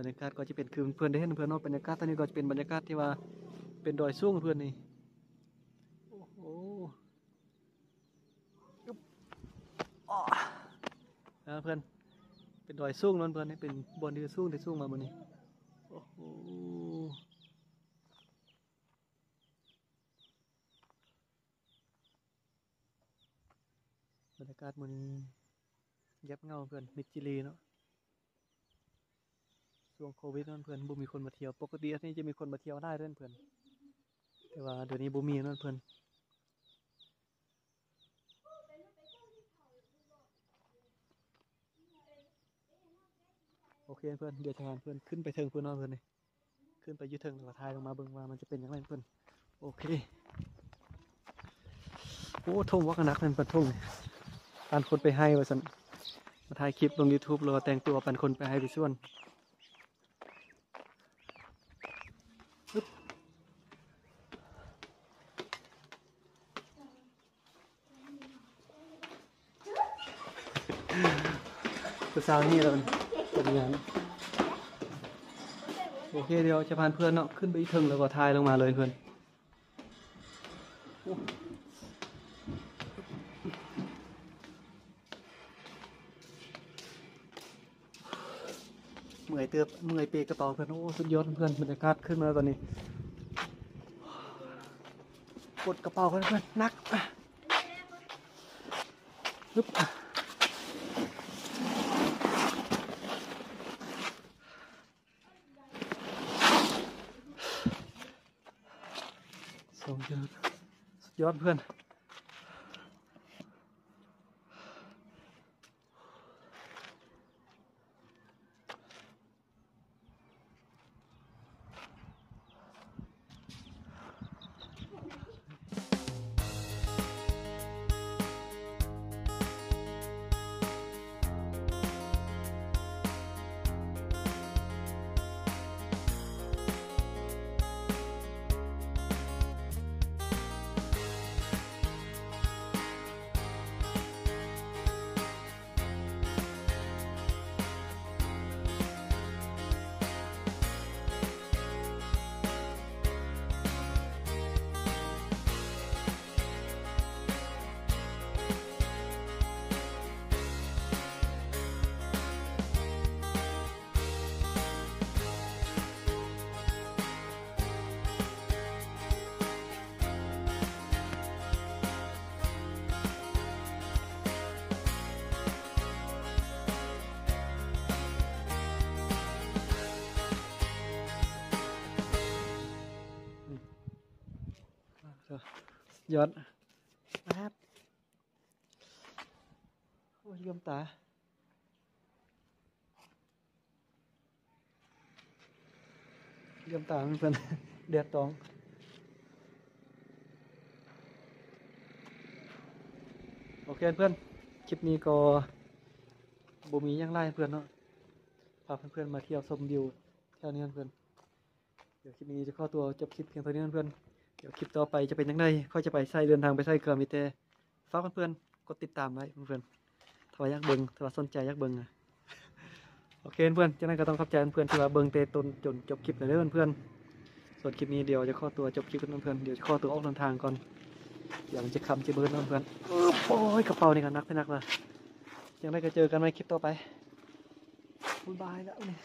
ບັນຍາກາດກໍຈະເປັນຄືເພື່ອນໄດ້ເຫັນເພື່ອນເນາະ, ບັນຍາກາດທາງນີ້ກໍຈະເປັນບັນຍາກາດທີ່ວ່າເປັນດອຍສູງເພື່ອນນີ້. ໂອ້ໂຫ ອາ ເພື່ອນ ເປັນດອຍສູງເນາະເພື່ອນ, ເປັນບ່ອນທີ່ສູງ ທີ່ສູງມາມື້ນີ້. ໂອ້ໂຫ ບັນຍາກາດມື້ນີ້ ແຍບເຫງົາເພື່ອນ ມິດຈີຣີເນາະ. ຊ່ວງໂຄວິດນັ້ນເພື່ອນ ບໍ່ມີຄົນມາທ່ຽວ, ປົກກະຕິອັນນີ້ຈະມີຄົນມາທ່ຽວຫຼາຍເດີເພື່ອນ, ແຕ່ວ່າດຽວນີ້ບໍ່ມີນັ້ນເພື່ອນ. ໂອເຄເພື່ອນ, ດຽວຈະພາເພື່ອນຂຶ້ນໄປເທິງພຸ້ນເນາະເພື່ອນນີ້. ຂຶ້ນໄປຢູ່ເທິງ ແລ້ວກໍຖ່າຍລົງມາເບິ່ງວ່າມັນຈະເປັນຈັ່ງໃດເພື່ອນ. ໂອເຄ ໂອ້ ຖົງບັກໜັກເພິ່ນ ເພິ່ນຖົງ ປານຄົນໄປໄຮ່ວ່າຊັ້ນ, ມາຖ່າຍຄລິບລົງຢູທູບ ຫຼືວ່າແຕ່ງຕົວປານຄົນໄປໄຮ່ໄປສວນ. ຜູ້ສາວນີ້ລະເປັນງານ. ໂອເຄ ດຽວຈະພາເພື່ອນເນາະ ຂຶ້ນໄປອີກເທິງ ແລ້ວກໍຖ່າຍລົງມາເລີຍເພື່ອນ. ເມື່ອຍເຕີບ ເມື່ອຍເປກະເປົາເພື່ອນ. ໂອ້ ສຸດຍອດເພື່ອນ, ບັນຍາກາດຂຶ້ນມາຕອນນີ້. ກົດກະເປົາກ່ອນເພື່ອນ, ໜັກ. ຮຶບ ສອງເດືອນ ສຸດຍອດເພື່ອນ. ຍອດ ໂອ້ຍ ເຫຼື້ອມຕາ ເຫຼື້ອມຕາເພື່ອນ ແດດຕອງ. ໂອເຄເພື່ອນ ຄລິບນີ້ກໍບໍ່ມີຫຍັງຫຼາຍເພື່ອນເນາະ, ພາເພື່ອນໆມາທ່ຽວຊົມວິວແຖວນີ້ເພື່ອນ. ດຽວຄລິບນີ້ຈະຂໍຕົວຈົບຄລິບພຽງເທົ່ານີ້ເພື່ອນ. ດຽວຄລິບຕໍ່ໄປຈະເປັນຈັ່ງໃດ ຂ້ອຍຈະໄປໃສ ເດີນທາງໄປໃສ ກໍມີແຕ່ຝາກເພື່ອນໆກົດຕິດຕາມໄວ້ເພື່ອນໆ ຖ້າວ່າຢາກເບິ່ງ ຖ້າວ່າສົນໃຈຢາກເບິ່ງ. ໂອເຄເພື່ອນໆ ຈັ່ງໃດກໍຕ້ອງຂອບໃຈເພື່ອນໆທີ່ວ່າເບິ່ງແຕ່ຕົ້ນຈົນຈົບຄລິບເລີຍເດີເພື່ອນໆ. ສ່ວນຄລິບນີ້ດຽວຈະຂໍຕົວຈົບຄລິບກ່ອນເພື່ອນໆ, ດຽວຈະຂໍຕົວອອກເດີນທາງກ່ອນ, ດຽວມັນຈະຄ່ຳຈະມືດເນາະເພື່ອນ. ໂອ້ຍ ກະເປົານີ້ກໍໜັກແທ້ໜັກລະ. ຈັ່ງໃດກໍເຈີກັນໃໝ່ຄລິບຕໍ່ໄປ. ບາຍບາຍແລ້ວນີ້.